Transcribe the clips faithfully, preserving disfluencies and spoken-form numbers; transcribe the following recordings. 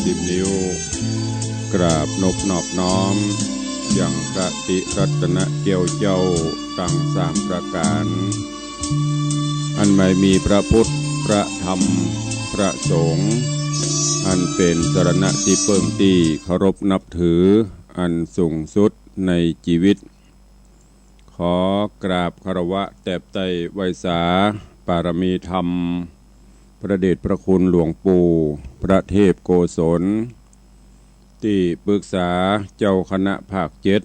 สิบนิ้ว กราบนบนอบน้อม ยังพระติรัตนแก้วเจ้าตังสามประก๋าน อันหมายมีพระพุทธ พระธรรม พระสงฆ์ อันเป๋นสรณะตี้เปิ้งตี้เคารพนับถืออันสูงสุดในจีวิต ขอกราบคารวะแตบไต้ไหว้สาปารมีธรรม พระเดชพระคุณหลวงปู่พระเทพโกศล ตี้ปรึกษาเจ้าคณะภาคเจ็ด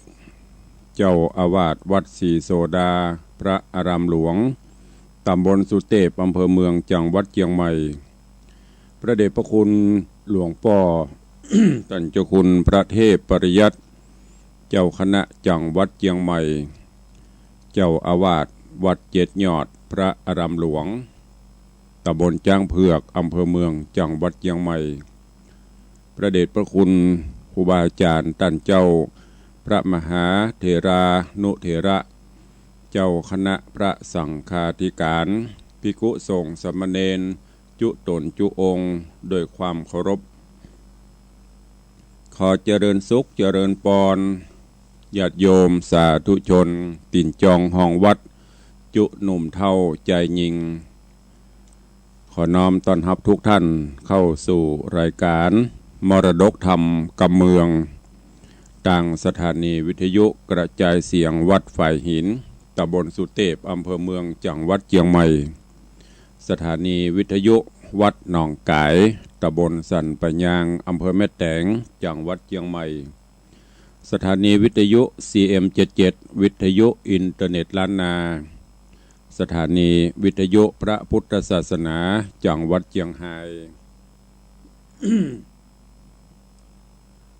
เจ้าอาวาสวัดศรีโสดา พระอารามหลวง ตำบลสุเตพ อำเภอเมือง จังหวัดเจียงใหม่ พระเดชพระคุณหลวงป้อ ต้านเจ้าคุณพระเทพปริยัติ เจ้าคณะจังหวัดเจียงใหม่ เจ้าอาวาสวัดเจ็ดยอด พระอารามหลวง ตำบลจ๊างเผือก อำเภอเมือง จังหวัดเจียงใหม่ พระเดชพระคุณครูบาอาจ๋ารย์ต้านเจ้า พระมหาเถรานุเถระ เจ้าคณะพระสังฆาธิการ ภิกขุสงฆ์สามเณร จุ๊ต๋นจุ๊องค์ โดยความเคารพ ขอเจริญสุขเจริญปอน ญาติโยมสาธุชน ตี๋นจองฮองวัด จุ๊หนุ่มเฒ่าจายญิง ขอน้อมต้อนฮับทุกท่านเข้าสู่รายการมรดกธรรมกำเมือง ตางสถานีวิทยุกระจายเสียงวัดฝายหิน ตำบลสุเตพ อำเภอเมือง จังหวัดเจียงใหม่ สถานีวิทยุวัดหนองก๋าย ตำบลสันป่ายาง อำเภอแม่แตง จังหวัดเจียงใหม่ สถานีวิทยุ ซีเอ็ม เจ็ดเจ็ด วิทยุอินเทอร์เน็ตล้านนา สถานีวิทยุพระพุทธศาสนา จังหวัดเจียงฮาย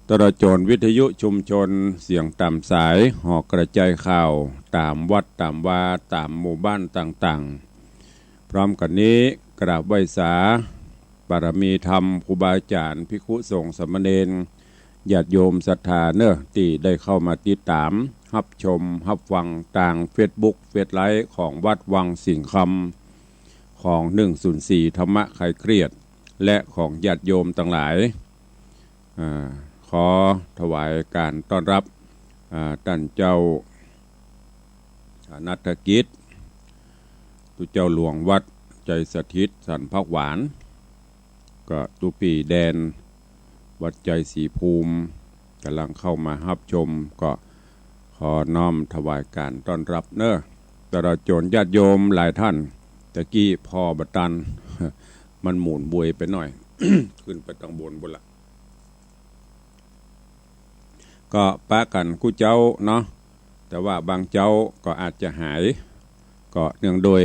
ตลอดจ๋นวิทยุชุมชนเสียงต๋ามสาย หอกระจายข่าวต๋ามวัดต๋ามวา ต๋ามหมู่บ้านต่างๆ พร้อมกั๋นนี้กราบไหว้สาปารมีธรรมครูบาอาจ๋ารย์ ภิกขุสงฆ์สามเณร ญาติโยมศรัทธาเนาะ ตี้ได้เข้ามาติดต๋ามฮับชมฮับฟังตางเฟซบุ๊ก เฟซไลฟ์ของวัดวังสิงห์คำ ของหนึ่งศูนย์สี่ธรรมะคลายเครียด และของญาติโยมตังหลาย อ่า ขอถวายก๋านต้อนฮับ อ่า ต้านเจ้า อ่า ณัฐกิจ ตุ๊เจ้าหลวงวัดชัยสถิตสันผักหวาน ก็ตุ๊ปี้แดนวัดชัยศรีภูมิ ก่ำลังเข้ามาฮับชม ก็ขอน้อมถวายก๋านต้อนฮับเนาะ ตลอดจ๋นญาติโยมหลายท่าน ตะกี้ผ่อบ่ตัน มันหมุนบวยไปหน่อย ขึ้นไปตังบนปู๊นละ ก็ปะกั๋นกู้เจ้าเนาะ แต่ว่าบางเจ้าก็อาจจะหาย ก็เนื่องด้วย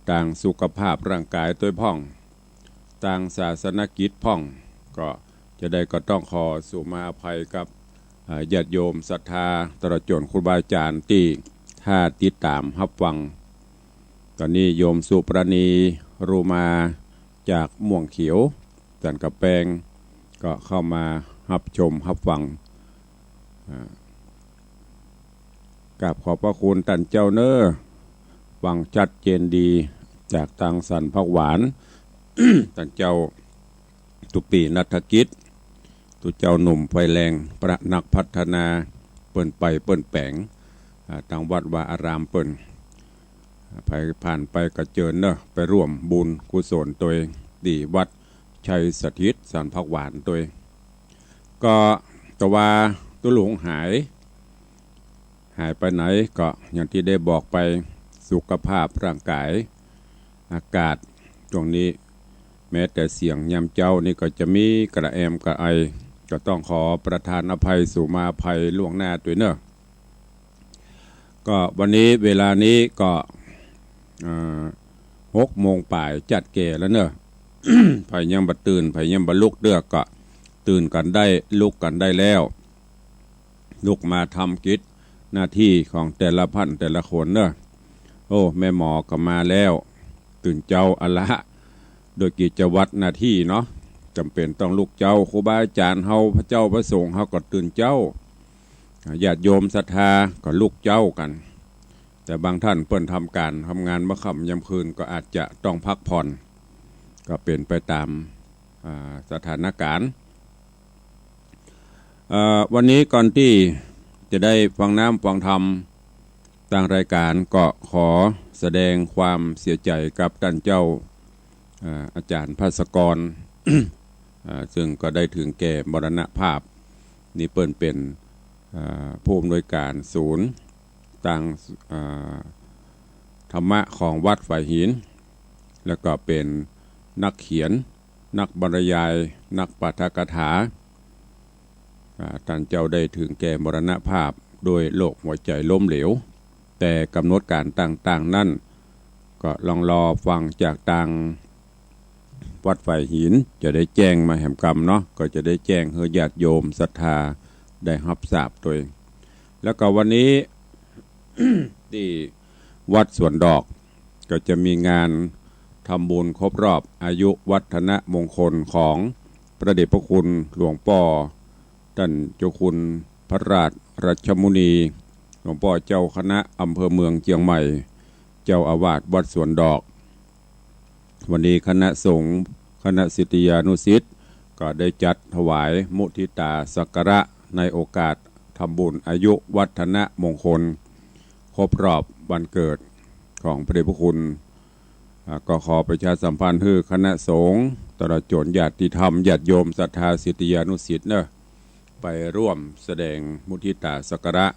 ตางสุขภาพร่างก๋ายตวยพ่อง ตางศาสนกิจพ่อง ก็จาใดก็ต้องขอสูมาอภัยกับ อ่า ญาติโยมศรัทธา ตลอดจ๋นครูบาอาจ๋ารย์ตี้ถ้าติดต๋ามฮับฟัง ต๋อนนี้โยมสุปราณี รูมาจากม่วงเขียว สันก๋ำแปง ก็เข้ามาฮับชมฮับฟัง อ่า กราบขอบพระคุณต้านเจ้าเนาะ ฟังชัดเจนดี จากตางสันผักหวาน ต้านเจ้าตุ๊ปี้ณัฐกิจ ตุ๊เจ้าหนุ่มไฟแรง พระนักพัฒนา เปิ้นไปเปิ้นแป๋ง อ่า ตางวัดวาอารามเปิ้น ใผผ่านไปก็เจิญเนาะ ไปร่วมบุญกุศลตวย ตี้วัดชัยสถิตสันผักหวานตวย ก็แต่ว่าตุ๊ลุงหาย หายไปไหนก็อย่างตี้ได้บอกไป สุขภาพร่างก๋าย อากาศช่วงนี้ แม้แต่เสียงยามเจ๊านี่ก็จะมีกระแอมกระไอ ก็ต้องขอประทานอภัยสูมาอภัยล่วงหน้าตวยเนาะ ก็วันนี้เวลานี้ก็ เอ่อ หกโมงป๋ายจัดแก่แล้วเนาะ ใผยังบ่ตื่น ใผยังบ่ลุกเตื้อก็ตื่นกั๋นได้ ลุกกั๋นได้แล้ว ลุกมาทำกิจหน้าตี้ของแต่ละท่านแต่ละคนเนาะ โอ้ แม่หมอก็มาแล้ว ตื่นเจ๊าอะละ โดยกิจวัตรหน้าตี้เนาะ จ๋ำเป๋นต้องลุกเจ๊า ครูบาอาจ๋ารย์เฮา พระเจ้าพระสงฆ์เฮาก็ตื่นเจ๊า ญาติโยมศรัทธาก็ลุกเจ๊ากั๋น แต่บางท่านเปิ้นทำก๋านทำงานบ่าค่ำยามคืนก็อาจจะต้องพักผ่อน ก็เป๋นไปต๋าม อ่า สถานก๋ารณ์ เอ่อ วันนี้ก่อนตี้จะได้ฟังน้ำฟังธรรม ตางรายก๋านก็ขอแสดงความเสียใจ๋กับต้านเจ้า เอ่อ อาจ๋ารย์ภัสกร เอ่อ ซึ่งก็ได้เถิงแก่มรณภาพ นี่เปิ้นเป๋น เอ่อ ผู้อำนวยก๋านศูนย์ตาง เอ่อ ธรรมะของวัดฝายหิน แล้วก็เป๋นนักเขียน นักบรรยาย นักปาฐกถา อ่า ต้านเจ้าได้เถิงแก่มรณภาพโดยโรคหัวใจ๋ล้มเหลว แต่ก๋ำหนดก๋านต่างๆ นั้น ก็ลองรอฟังจากตางวัดฝายหิน จะได้แจ้งมาแหมกำเนาะ ก็จะได้แจ้งหื้อญาติโยมศรัทธาได้ฮับทราบตวย แล้วก็วันนี้ ตี้วัดสวนดอก ก็จะมีงานทำบุญครบรอบอายุวัฒนมงคลของพระเดชพระคุณหลวงป้อ ต้านเจ้าคุณพระราชรัชมุนี หลวงป้อเจ้าคณะอำเภอเมืองเจียงใหม่ เจ้าอาวาสวัดสวนดอก วันนี้คณะสงฆ์ คณะศิษยานุศิษย์ ก็ได้จัดถวายมุทิตาสักการะในโอกาสทำบุญอายุวัฒนมงคล ครบรอบวันเกิดของพระเดชพระคุณ อ่า ก็ขอประชาสัมพันธ์หื้อคณะสงฆ์ ตลอดจ๋นญาติธรรม ญาติโยมศรัทธาศิษยานุศิษย์เนาะ ไปร่วมแสดงมุทิตาสักการะ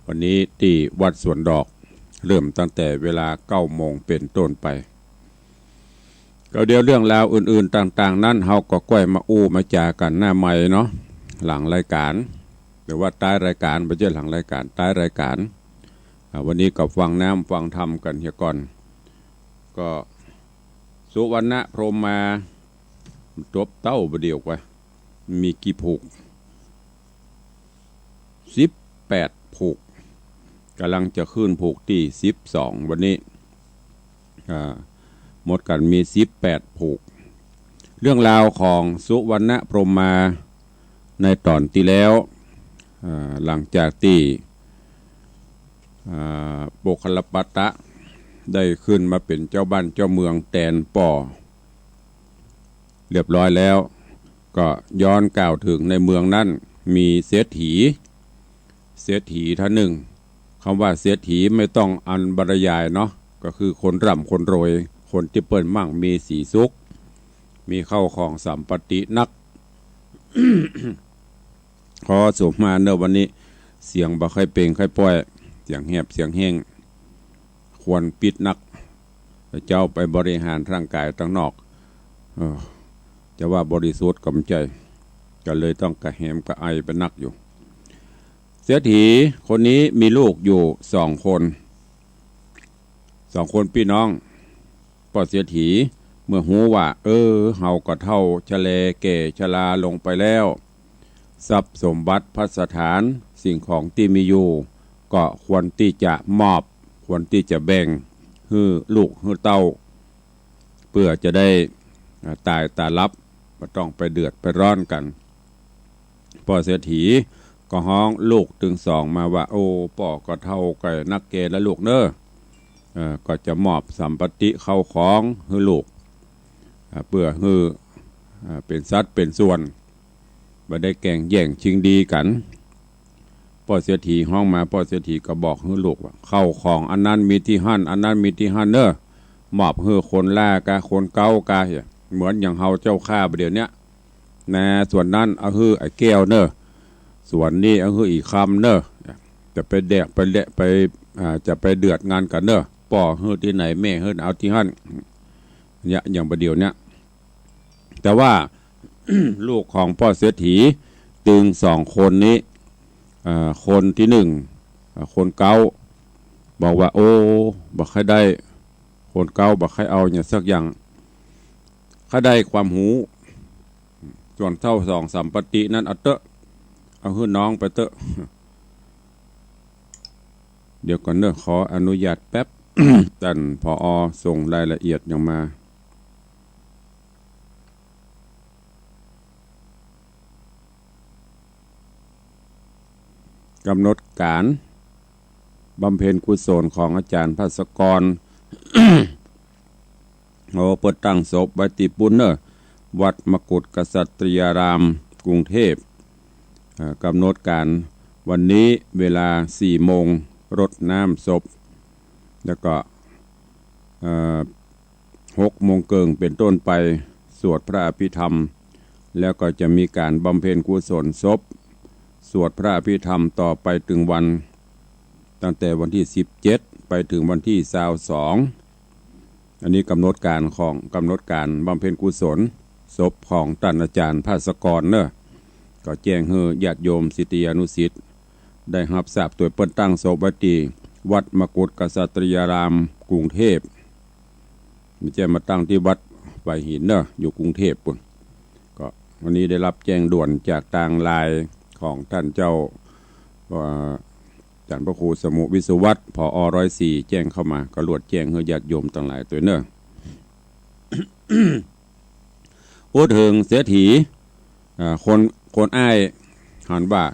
วันนี้ตี้วัดสวนดอก เริ่มตั้งแต่เวลาเก้าโมงเป๋นต้นไป ก็เดี๋ยวเรื่องราวอื่นๆ ต่างๆ นั้น เฮาก็ก้อยมาอู้มาจ๋ากั๋นหน้าไมค์เนาะ หลังรายก๋าน หรือว่าต๊ายรายก๋าน บ่ใจ้หลังรายก๋าน ต๊ายรายก๋าน อ่า วันนี้ก็ฟังน้ำฟังธรรมกั๋นเหียก่อน ก็สุวรรณพรหมา จบเต้าบ่าเดี่ยวกว่า มีกี่ผูก สิบแปดผูก ก่ำลังจะขึ้นผูกตี้สิบสองวันนี้ อ่า หมดกั๋นมีสิบแปดผูก เรื่องราวของสุวรรณพรหมาในต๋อนตี้แล้ว อ่า หลังจากตี้ อ่า โปคคัลลปัตตะได้ขึ้นมาเป๋นเจ้าบ้านเจ้าเมืองแตนป้อ เรียบร้อยแล้ว ก็ย้อนกล่าวเถิงในเมืองนั้นมีเศรษฐี เศรษฐีต้านนึ่ง กำว่าเศรษฐีไม่ต้องอันบรรยายเนาะ ก็คือคนร่ำคนรวย คนตี้เปิ้นมั่งมีสีสุข มีเข้าของสัมปัตตินัก ขอสุมาเนาะ วันนี้เสียงบ่ค่อยเปล่งค่อยป้อย เสียงแหบเสียงแห้ง ควรปิดนัก เจ้าไปบริหารร่างก๋ายตางนอก เออ จะว่าบริสุทธิ์ก็บ่ใจ้ ก็เลยต้องกระแหมกระไอไปนักอยู่ เศรษฐีคนนี้มีลูกอยู่สองคน สองคนปี้น้อง ป้อเศรษฐีเมื่อฮู้ว่า เออ เฮาก็เฒ่าชะแลแก่ชราลงไปแล้ว ทรัพย์สมบัติภัสถานสิ่งของตี้มีอยู่ ก็ควรตี้จะมอบ ควรตี้จะแบ่งหื้อลูกหื้อเต้า เปื้อจะได้ อ่า ต๋ายต๋าหลับ บ่ต้องไปเดือดไปร้อนกั๋น ป้อเศรษฐีก็ฮ้องลูกตึงสองมาว่า โอ้ ป้อก็เฒ่าก็นักแก่แล้วลูกเน่อ เอ่อ ก็จะมอบสัมปัตติเข้าของหื้อลูก อ่า เปื้อหื้อ อ่า เป๋นสัดเป๋นส่วน บ่ได้แก่งแย่งชิงดีกั๋น ป้อเศรษฐีฮ้องมา ป้อเศรษฐีก็บอกหื้อลูกว่า เข้าของอันนั้นมีตี้หั้น อันนั้นมีตี้หั้นเน่อ มอบหื้อคนล้ากา คนเก๊ากา เหมือนอย่างเฮาเจ้าข้าบ่าเดี่ยวเนี้ย นาส่วนนั้นเอาหื้อไอ้แก้วเน่อ ส่วนนี้เอาหื้ออี๋คำเน่อ จะไปแดกไปแดะไป อ่า จะไปเดือดงานกั๋นเน่อ ป้อหื้อตี้ไหนแม่หื้อเอาตี้หั้น เนี่ย อย่างบ่าเดี่ยวเนี้ย แต่ว่า ลูกของป้อเศรษฐีตึงสองคนนี้ เอ่อ คนตี้นึ่ง เอ่อ คนเก๊า บอกว่า โอ้ บ่ใค่ได้ คนเก๊าบ่ใค่เอาหยังสักอย่าง ใค่ได้ความฮู้ ส่วนเฒ่าสองสัมปัตตินั้นเอาเต๊อะ เอาหื้อน้องไปเต๊อะ เดี๋ยวก่อนเน่อ ขออนุญาตแป๊บ ต้าน ผอ ส่งรายละเอียดหยังมา กำหนดก๋านบำเพ็ญกุศลของอาจ๋ารย์ภัสกร โอ้ เปิ้นตั้งศพไว้ตี้ปู๊นเน่อ วัดมกุฏกษัตริยาราม กรุงเทพฯ อ่า กำหนดการวันนี้เวลาสี่โมงรดน้ำศพ แล้วก็ เอ่อ หกโมงเกิ่งเป็นต้นไปสวดพระอภิธรรม แล้วก็จะมีการบำเพ็ญกุศลศพ สวดพระอภิธรรมต่อไปถึงวัน ตั้งแต่วันที่สิบเจ็ดไปถึงวันที่ซาวสอง อันนี้กำหนดการของ กำหนดการบำเพ็ญกุศลศพของต้านอาจารย์ภาสกรเนอะ ก็แจ้งหื้อญาติโยมศิษยานุศิษย์ได้ฮับทราบตวย เปิ้นตั้งศพไว้ตี้วัดมกุฏกษัตริยาราม กรุงเทพฯ บ่ใจ้มาตั้งตี้วัดฝายหินเนอะ อยู่กรุงเทพฯปุ้น ก็วันนี้ได้รับแจ้งด่วนจากตางไลน์ของต้านเจ้า ว่า อาจ๋ารย์พระครูสมุห์ วิศวัฒน์ ผอ ร้อยสี่ แจ้งเข้ามา ก็ลวดแจ้งหื้อญาติโยมตังหลายตวยเนอะ อู้เถิงเศรษฐี อ่า คน คนอ้ายหันว่า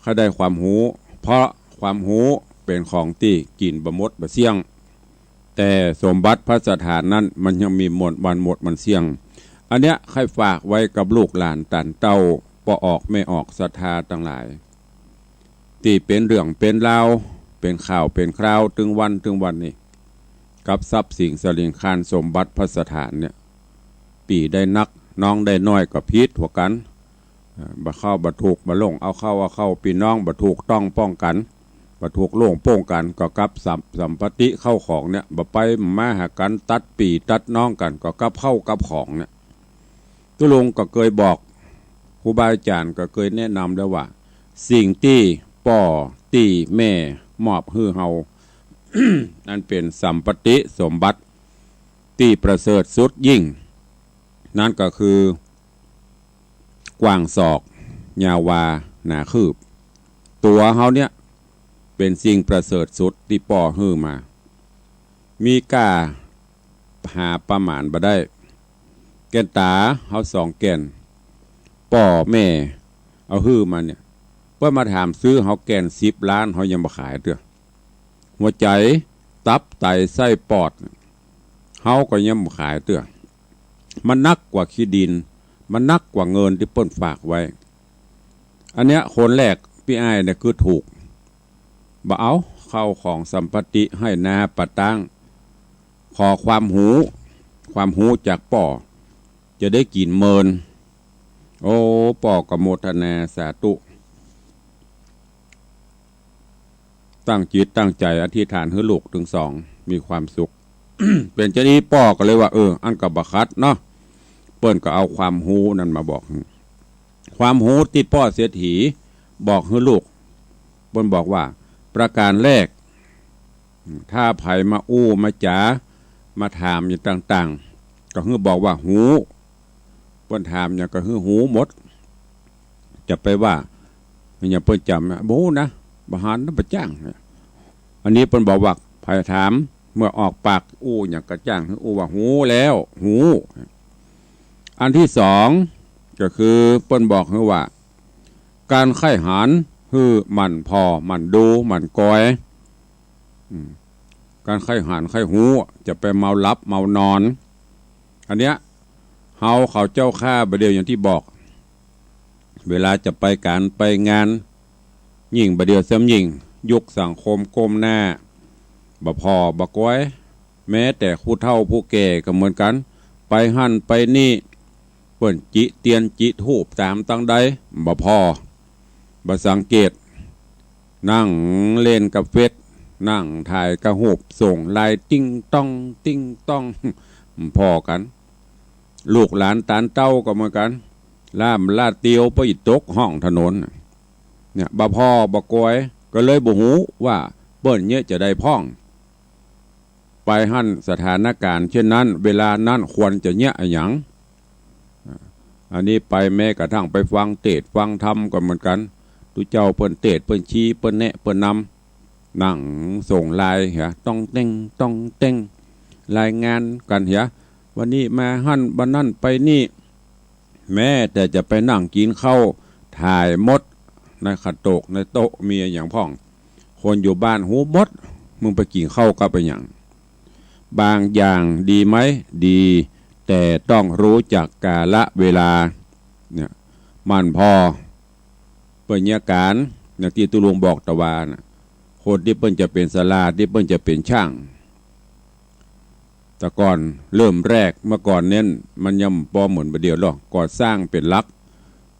ข้าได้ความฮู้ เพราะความฮู้เป๋นของตี้กิ๋นบ่หมดบ่เสี้ยง แต่สมบัติภัสสถานนั้นมันยังมีหมดวันหมดวันเสี้ยง อันเนี้ยใค่ฝากไว้กับลูกหลานต้านเต้า ป้อออกแม่ออกศรัทธาตังหลาย ตี้เป๋นเรื่องเป๋นราว เป๋นข่าวเป๋นคราว ตึงวันตึงวันนี่ กับทรัพย์สินสะหลิงคารสมบัติภัสสถานเนี่ย ปี้ได้นัก น้องได้น้อยก็ผิดหัวกั๋น อ่า บ่เข้าบ่ถูก บ่โล่งเอาเข้าเอาเข้า ปี้น้องบ่ถูกต้องป้องกั๋น บ่ถูกโล่งป้องกั๋น ก็กับสัม สัมปติเข้าของเนี่ย บ่ไปมาหากั๋น ตัดปี้ตัดน้องกั๋น ก็กับเข้ากับของเนี่ย ตุ๊ลุงก็เกยบอก ครูบาอาจ๋ารย์ก็เกยแนะนำแล้วว่า สิ่งตี้ป้อตี้แม่มอบหื้อเฮา อันเป๋นสัมปติสมบัติตี้ประเสริฐสุดยิ่ง นั้นก็คือ กว้างศอก ยาววา หนาคืบ ตั๋วเฮาเนี่ย เป๋นสิ่งประเสริฐสุดตี้ป้อหื้อมา มีก้าหาประมาณบ่ได้ แก่นต๋าเฮาสองแก่น ป้อแม่เอาหื้อมาเนี่ย เปิ้นมาถามซื้อเฮาแก่นสิบล้าน เฮายังบ่ขายเตื้อ หัวใจ๋ ตับ ไต ไส้ ปอด เฮาก็ยังบ่ขายเตื้อ มันหนักกว่าขี้ดิน มันหนักกว่าเงินตี้เปิ้นฝากไว้ อันเนี้ยคนแรกปี้อ้ายเนี่ยคือถูก บ่เอาเข้าของสัมปติไฮ่นาป่าตาง ขอความฮู้ ความฮู้จากป้อ จะได้กิ๋นเมิน โอ้ ป้อก็โมทนาสาธุ ตั้งจิตตั้งใจ๋อธิษฐานหื้อลูกตึงสองมีความสุข เป๋นจาอี้ป้อก็เลยว่า เออ อั้นก็บ่ขัดเนาะ เปิ้นก็เอาความฮู้นั้นมาบอก ความฮู้ตี้ป้อเศรษฐีบอกหื้อลูก เปิ้นบอกว่า ประก๋านแรก ถ้าใผมาอู้มาจ๋า มาถามอย่างต่างๆ ก็หื้อบอกว่าฮู้ เปิ้นถามหยังก็หื้อฮู้หมด จะไปว่า อย่างเปิ้นจ๋ำนะ บ่ฮู้นะ บ่หันนะ บ่จ้างนะ อันนี้เปิ้นบอกว่า ใผถาม เมื่อออกปากอู้หยังก็จ้างหื้ออู้ว่าฮู้แล้ว ฮู้ อันตี้สอง ก็คือเปิ้นบอกหื้อว่า ก๋านใค่หัน หื้อหมั่นผ่อ หมั่นดู หมั่นกอย อืม ก๋านใค่หันใค่ฮู้ จะไปเมาหลับเมานอน อันเนี้ย เฮาเขาเจ้าข้าบ่าเดี่ยวอย่างตี้บอก เวลาจะไปก๋านไปงาน ยิ่งบ่าเดี่ยวแซมยิ่ง ยุคสังคมก้มหน้า บ่ผ่อบ่กอย แม้แต่ผู้เฒ่าผู้แก่ก็เหมือนกั๋น ไปหั้นไปนี่ เปิ้นจิเตียนจิธูปต๋ามตังใด บ่ผ่อ บ่สังเกต นั่งเล่นกับเฟซ นั่งถ่ายกับฮูป ส่งไลน์ติ๊งต้อง ติ๊งต้อง บ่ผ่อกั๋น ลูกหลานต๋านเต้าก็เหมือนกั๋น ล่ามล่าเตียวไปตกฮ่องถนน เนี่ย บ่ผ่อบ่กอย ก็เลยบ่ฮู้ว่าเปิ้นเยียะจาใดพ่อง ไปหั้นสถานก๋ารณ์เช่นนั้น เวลานั้นควรจะเยียะอะหยัง อ่า อันนี้ไปแม้กระทั่งไปฟังเตสน์ฟังธรรมก็เหมือนกั๋น ตุ๊เจ้าเปิ้นเตสน์ เปิ้นชี้ เปิ้นแนะ เปิ้นนำ นั่งส่งไลน์เหีย ต้องเต้ง ต้องเต้ง รายงานกั๋นเหีย วันนี้มาหั้น วันนั้นไปนี่ แม้แต่จะไปนั่งกิ๋นข้าว ถ่ายหมด ในขะโตก ในโต๊ะ มีอะหยังพ่อง คนอยู่บ้านฮู้หมด มึงไปกิ๋นข้าวกับอะหยัง บางอย่างดีไหม ดี แต่ต้องรู้จักกาละเวลา เนี่ย หมั่นผ่อ เปิ้นเยียะก๋าน อย่างตี้ตุ๊ลุงบอกตะวาน่ะ คนตี้เปิ้นจะเป๋นสารา ตี้เปิ้นจะเป๋นช่าง แต่ก่อนเริ่มแรกเมื่อก่อนเน้น มันยังบ่เหมือนบ่าเดี่ยวหรอก ก่อสร้างเป๋นหลัก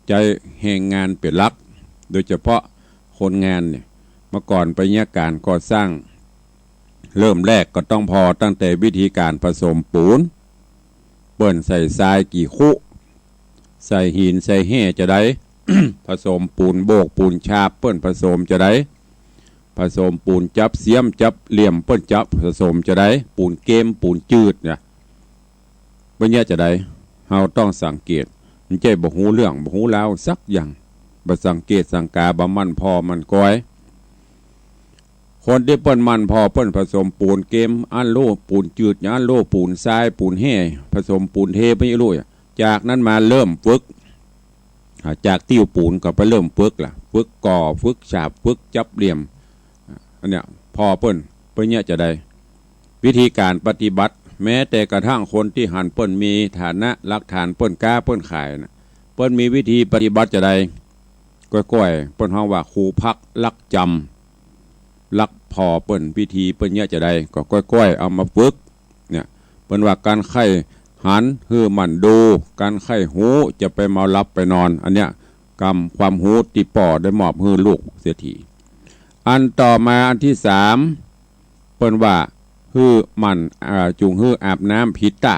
ใจ๊แฮงงานเป๋นหลัก โดยเฉพาะคนงานเนี่ย เมื่อก่อนเปิ้นเยียะก๋านก่อสร้าง เริ่มแรกก็ต้องผ่อตั้งแต่วิธีก๋านผสมปูน เปิ้นใส่ทรายกี่คุ ใส่หินใส่แฮ่จะใด ผสมปูนโบกปูนฉาบเปิ้นผสมจะใด ผสมปูนจั๊บเสี้ยมจั๊บเหลี่ยมเปิ้นจั๊บผสมจะใด ปูนเกมปูนจืดเนี่ย เปิ้นเยียะจะใด เฮาต้องสังเกต บ่ใจ้บ่ฮู้เรื่องบ่ฮู้ราวสักอย่าง บ่สังเกตสังกา บ่หมั่นผ่อหมั่นกอย คนตี้เปิ้นหมั่นผ่อเปิ้นผสมปูนเกมอันโลปูนจืดอันโลปูนทรายปูนแฮ่ ผสมปูนเทไปอี้โล จากนั้นมาเริ่มฝึก อ่า จากติ้วปูนก็ไปเริ่มฝึกละ ฝึกก่อ ฝึกฉาบ ฝึกจั๊บเหลี่ยม อ่า อันเนี้ย ผ่อเปิ้น เปิ้นเยียะจะใด วิธีก๋านปฏิบัติ แม้แต่กระทั่งคนตี้หันเปิ้นมีฐานะ หลักฐานเปิ้นก๊าเปิ้นขายน่ะ เปิ้นมีวิธีปฏิบัติจะใด ก้อยๆ เปิ้นฮ้องว่าครูพักลักจ๋ำ ลักผ่อเปิ้น วิธีเปิ้นเยียะจะใด ก็ก้อยๆ เอามาฝึก เนี่ย เปิ้นว่ากั๋นใค่หันหื้อหมั่นดู กั๋นใค่ฮู้จะไปเมาหลับไปนอน อันเนี้ย กำความฮู้ตี้ป้อได้มอบหื้อลูกเสียที อันต่อมาอันตี้สาม เปิ้นว่าหื้อหมั่น อ่า จุ่งหื้ออาบน้ำผิดต๊า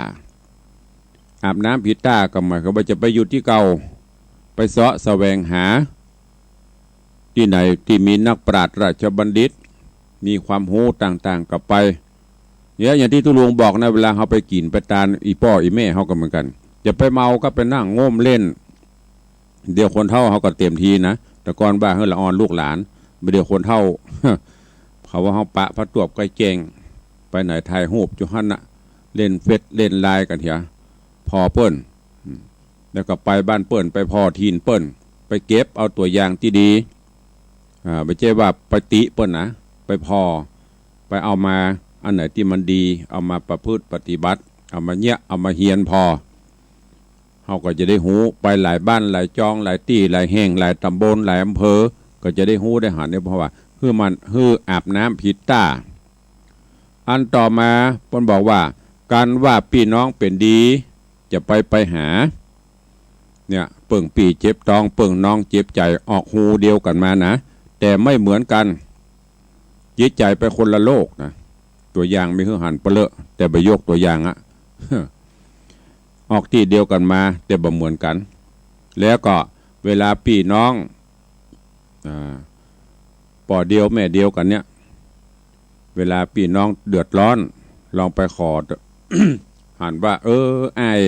อาบน้ำผิดต๊าก็หมายความว่าจะไปอยู่ตี้เก่า ไปเซาะแสวงหา ตี้ไหนตี้มีนักปราชญ์ราชบัณฑิต มีความฮู้ต่างๆ ก็ไป เนี่ย อย่างตี้ตุ๊ลุงบอกนะ เวลาเฮาไปกิ๋นไปตาน อี่ป้ออี่แม่เฮาก็เหมือนกั๋น จะไปเมาก็ไปนั่งโง่มเล่น เดี๋ยวคนเฒ่าเฮาก็เต็มทีนะ แต่ก่อนว่าหื้อละอ่อนลูกหลาน บ่าเดี่ยวคนเฒ่า เขาว่าเฮาปะผ้าตวบใก้แจ้ง ไปไหนถ่ายฮูปอยู่หั้นน่ะ เล่นเฟซเล่นไลน์กั๋นเหีย ผ่อเปิ้น อืม แล้วก็ไปบ้านเปิ้น ไปผ่อถิ่นเปิ้น ไปเก็บเอาตั๋วอย่างตี้ดี อ่า บ่ใจ้ว่าไปติเปิ้นนะ ไปผ่อ ไปเอามา อันไหนตี้มันดี เอามาประพฤติปฏิบัติ เอามาเยียะ เอามาเฮียนผ่อ เฮาก็จะได้ฮู้ ไปหลายบ้านหลายจอง หลายตี้หลายแห่ง หลายตำบลหลายอำเภอ ก็จะได้ฮู้ได้หันเนี่ย เพราะว่าหื้อหมั่น หื้ออาบน้ำผิดต๊า อันต่อมาเปิ้นบอกว่า กั๋นว่าปี้น้องเป๋นดี จะไปไปหา เนี่ย เปิ้งปี้เจ็บต๊อง เปิ้งน้องเจ็บใจ๋ ออกฮูเดียวกั๋นมานะ แต่ไม่เหมือนกั๋น จิตใจ๋ไปคนละโลกนะ ตั๋วอย่างมีหื้อหันเปลอะ แต่บ่ยกตั๋วอย่างอะ ออกตี้เดียวกั๋นมา แต่บ่เหมือนกั๋น แล้วก็เวลาปี้น้อง อ่า ป้อเดียวแม่เดียวกั๋นเนี่ย เวลาปี้น้องเดือดร้อน ลองไปขอเต๊อะ หันว่า เออ อ้าย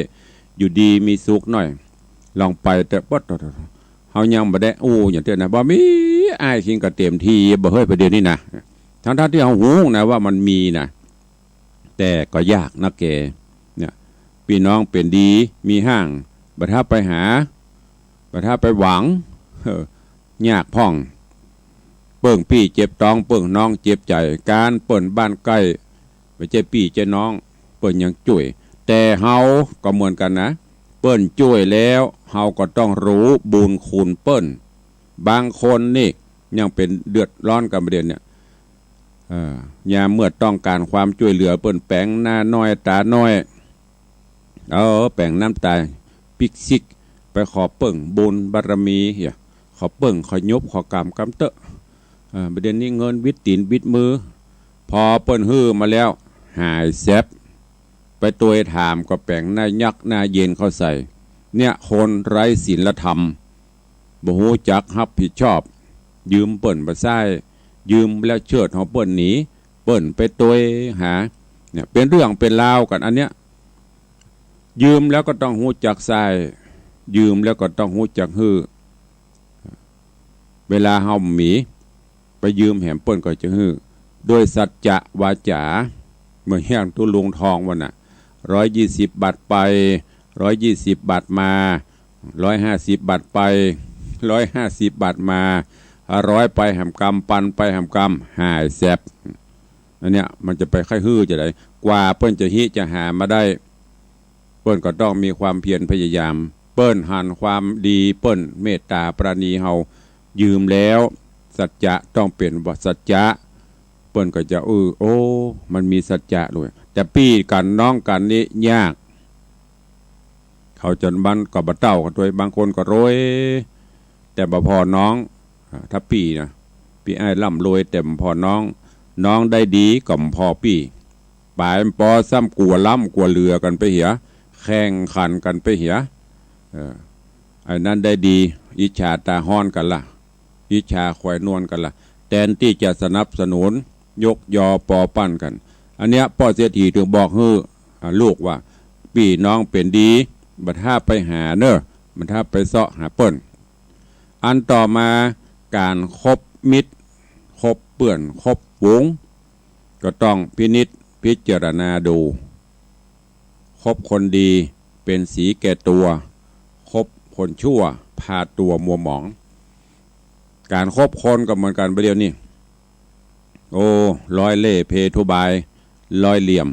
อยู่ดีมีสุขหน่อย ลองไปเต๊อะ ป๊อด เฮายังบ่ได้อู้อย่างเตื้อนะ บ่มี อ้ายคิงก็เต็มทีบ่าเฮ้ย ประเดี๋ยวนี้นะ ทั้งๆ ตี้เฮาฮู้นะว่ามันมีนะ แต่ก็ยากนักแก เนี่ย ปี้น้องเป๋นดี มีห้าง บ่ถ้าไปหา บ่ถ้าไปหวัง เออ ยากพ่อง เปิ้งปี้เจ็บต๊อง เปิ้งน้องเจ็บใจ๋ ก๋านเปิ้นบ้านใก้ บ่ใจ้ปี้ใจ้น้อง เปิ้นยังจ้วย แต่เฮาก็เหมือนกั๋นนะ เปิ้นจ้วยแล้ว เฮาก็ต้องฮู้บุญคุณเปิ้น บางคนนี่ยังเป๋นเดือดร้อนกั๋นบ่าเดี่ยวเนี่ย เออ ยามเมื่อต้องก๋านความจ้วยเหลือ เปิ้นแป๋งหน้าน้อยต๋าน้อย เออ แป๋งน้ำต๋าปิ๊กซิก ไปขอเปิ้งบุญบารมีเหีย ขอเปิ้งขอยบขอกำกำเต๊อะ เออ บ่าเดี่ยวนี้เงินวิดตี๋นวิดมือ พอเปิ้นหื้อมาแล้ว หายแซ็บ ไปตวยถามก็แป๋งหน้ายักหน้าเย็นเข้าใส่ เนี่ย คนไร้ศีลธรรม บ่ฮู้จักฮับผิดชอบ ยืมเปิ้นบ่ใซ้ ยืมแล้วเชิดของเปิ้นหนี เปิ้นไปตวยหา เนี่ย เป๋นเรื่องเป๋นราวกั๋นอันเนี้ย ยืมแล้วก็ต้องฮู้จักใซ้ ยืมแล้วก็ต้องฮู้จักหื้อ เวลาเฮาบ่มี ไปยืมแหมเปิ้นก็จะหื้อ ด้วยสัจจะวาจ๋า เหมือนอย่างตุ๊ลุงทองว่าน่ะ ร้อยยี่สิบบาทไป ร้อยยี่สิบบาทมา ร้อยห้าสิบบาทไป ร้อยห้าสิบบาทมา ห้าร้อยไปแหมกำ ปันไปแหมกำ หายแซ็บ อันเนี้ย มันจะไปใค่หื้อจะใด กว่าเปิ้นจะฮิจะหามาได้ เปิ้นก็ต้องมีความเพียรพยายาม เปิ้นหันความดี เปิ้นเมตต๋าปราณีเฮา ยืมแล้ว สัจจะต้องเป๋นสัจจะ เปิ้นก็จะ เออ โอ้ มันมีสัจจะด้วย แต่ปี้กั๋นน้องกั๋นนี่ยาก เขาจ๋นมันก็บ่เต้ากั๋นตวย บางคนก็รวย แต่บ่ผ่อน้อง อ่า ถ้าปี้นะ ปี้อ้ายร่ำรวยแต่บ่ผ่อน้อง น้องได้ดีก็บ่ผ่อปี้ ป๋ายมันปอซ้ำกั๋วล้ำกั๋วเหลือกั๋นไปเหีย แข่งขันกั๋นไปเหีย เออ ไอ้นั้นได้ดี อิจฉาต๋าฮ้อนกั๋นละ อิจฉาขวายนวลกั๋นละ แตนตี้จะสนับสนุน ยกยอปอปั้นกั๋น อันเนี้ยป้อเศรษฐีถึงบอกหื้อ อ่า ลูกว่า ปี้น้องเป๋นดี บ่ถ้าไปหาเน่อ บ่ถ้าไปเซาะหาเปิ้น อันต่อมา ก๋านคบมิตร คบเปื้อน คบฝูง ก็ต้องพินิจพิจารณาดู คบคนดีเป๋นสีแก่ตั๋ว คบคนชั่วพาตั๋วมัวหมอง ก๋านคบคนก็เหมือนกั๋นบ่าเดี่ยวนี้ โอ้ ร้อยเล่ห์เพทุบาย ร้อยเหลี่ยม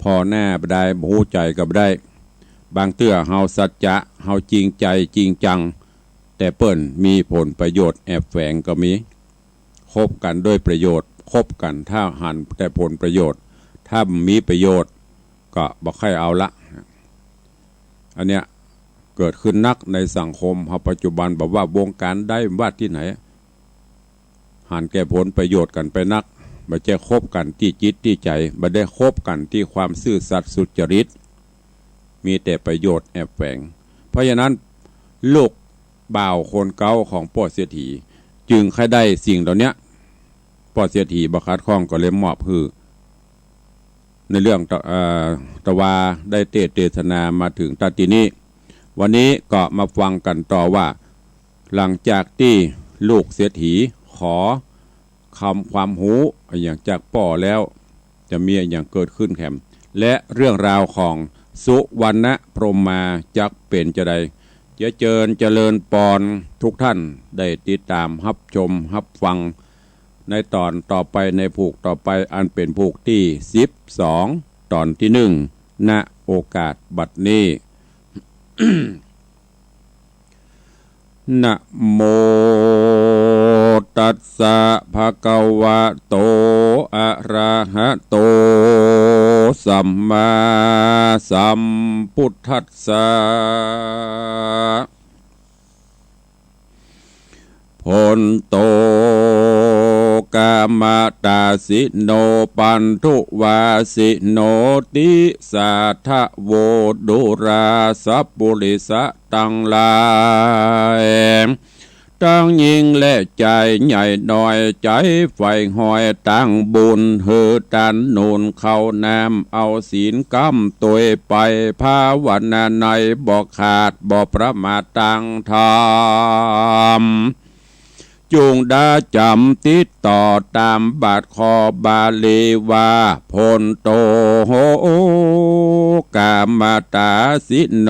ผ่อหน้าบ่ได้ บ่ฮู้ใจ๋ก็บ่ได้ บางเตื้อเฮาสัจจะ เฮาจริงใจ๋จริงจัง แต่เปิ้นมีผลประโยชน์แอบแฝงก็มี คบกั๋นด้วยประโยชน์ คบกั๋นถ้าหันแต่ผลประโยชน์ ถ้าบ่มีประโยชน์ก็บ่ใค่เอาละ อันเนี้ยเกิดขึ้นนักในสังคมเฮาปัจจุบัน บ่ว่าวงก๋านใด บ่ว่าตี้ไหน หันแก่ผลประโยชน์กั๋นไปนัก บ่ใจ้คบกั๋นตี้จิตตี้ใจ๋ บ่ได้คบกั๋นตี้ความซื่อสัตย์สุจริต มีแต่ประโยชน์แอบแฝง เพราะฉะนั้น ลูกบ่าวคนเก๊าของป้อเศรษฐี จึงใค่ได้สิ่งเหล่าเนี้ย ป้อเศรษฐีบ่ขัดข้องก็เลยมอบหื้อ ในเรื่องตะ เอ่อ ตะวาได้เตสน์เตสนามาเถิงตั๊ดตี้นี้ วันนี้ก็มาฟังกั๋นต่อว่า หลังจากตี้ลูกเศรษฐีขอ คำความฮู้อะหยังจากป้อแล้ว จะมีอะหยังเกิดขึ้นแหม และเรื่องราวของสุวรรณพรหมาจักเป๋นจาใด จะเจิญเจริญปอนทุกท่านได้ติดต๋ามฮับชมฮับฟัง ในต๋อนต่อไป ในผูกต่อไป อันเป๋นผูกตี้สิบสอง ต๋อนตี้หนึ่ง ณ โอกาสบัดนี้ นะโมตัสสะ ภะคะวะโต อะระหะโต สัมมาสัมพุทธัสสะ โผนโต กามะตาสิโน ปันธุวาสิโน ติสาทะโว ดูราสัปปุริสะตังหลาย ตังญิงและจาย ใหญ่น้อย ใจ๋ใฝ่ฮอย ตังบุญหื้อตันหนุน เข้าน้ำเอาศีล ก้ำตวยไป ภาวนาใน บ่ขาดบ่ประมาท ตังธรรม จุ่งดาจ๋ำติดต่อ ต๋ามบาทข้อบาลีว่า โผนโต กามะตาสิโน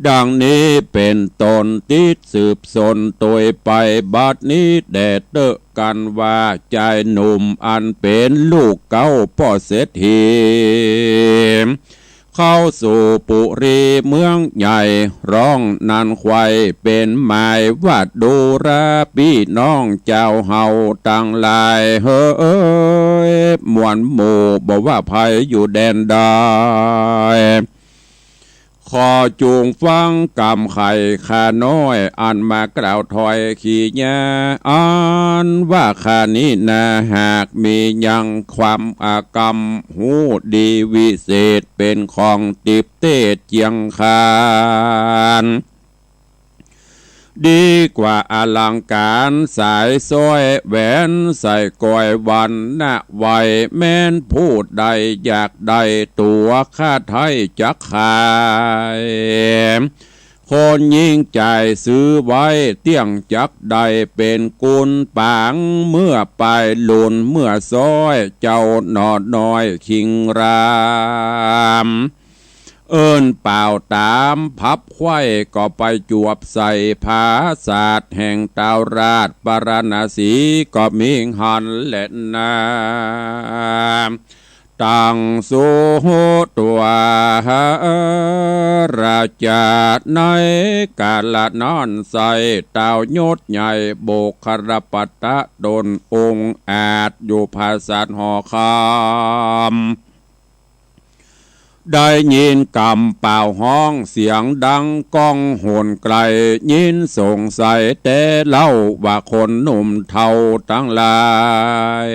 ดังนี้เป๋นต้น ติดสืบสนตวยไป บัดนี้แด่เต๊อะกั๋นว่า จายหนุ่มอันเป๋นลูกเก๊าป้อเศรษฐี เข้าสู่ปุรีเมืองใหญ่ ร้องนั้นไขว่เป๋นหมายว่า ดูราปี้น้องจาวเฮาตังหลายเหย มวลหมู่บ่ว่าใผอยู่แดนใด ขอจุ่งฟังกำไขข้าน้อย อันมากล่าวถ้อยขียา อันว่าข้านี้นา หากมียังความอากำฮู้ดีวิเศษ เป๋นของติบเตศเจียงคาน ดีกว่าอลังก๋าน สายสร้อยแหวน ใส่ก้อยวันนะไว้ แม้นผู้ใดอยากได้ตั๋ว ข้าไถ่จักขาย คนยิ่งจ่ายซื้อไว้ เตี้ยงจักได้เป๋นกุลป๋าง เมื่อปายลุนเมื่อซ้อย เจ้าหน่อน้อยคิงราม เอิ้นเป่าต๋ามพับไขว่ ก็ไปจวบใส่ผาสาทแห่งตาวราชปาราณสี ก็มีหั้นแหละนา ตัง สุตวา ราจา ในก๋าละนั้นไส้ ต้าวยศใหญ่ บุคคลปัตตะ ต๋นองอาจ อยู่ผาสัตว์หอคำ ได้ยินกำป่าวฮ้องเสียงดังก้องโหนไกล ยินสงสัยแต่เล่าว่าคนหนุ่มเฒ่าตังหลาย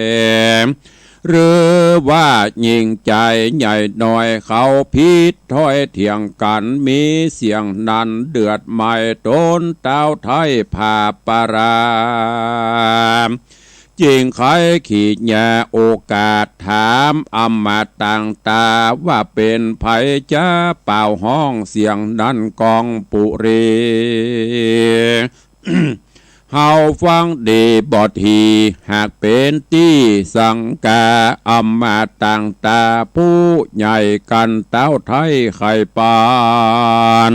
หรือว่าหญิงจายใหญ่น้อยเขาผิดถ้อยเถียงกั๋น มีเสียงนั้นเดือดไหม้ ต๋นต้าวไท้ผาบปราม จึงใค่ขีญาโอกาสถามอำมาตย์ต่างต๋าว่าเป๋นใผจาป่าวฮ้องเสียงนั้นก้องปุรี เฮาฟังดีบ่ดี หากเป๋นตี้สังกา อำมาตย์ต่างต๋าผู้ใหญ่กั๋น ต้าวไท้ใค่ปาน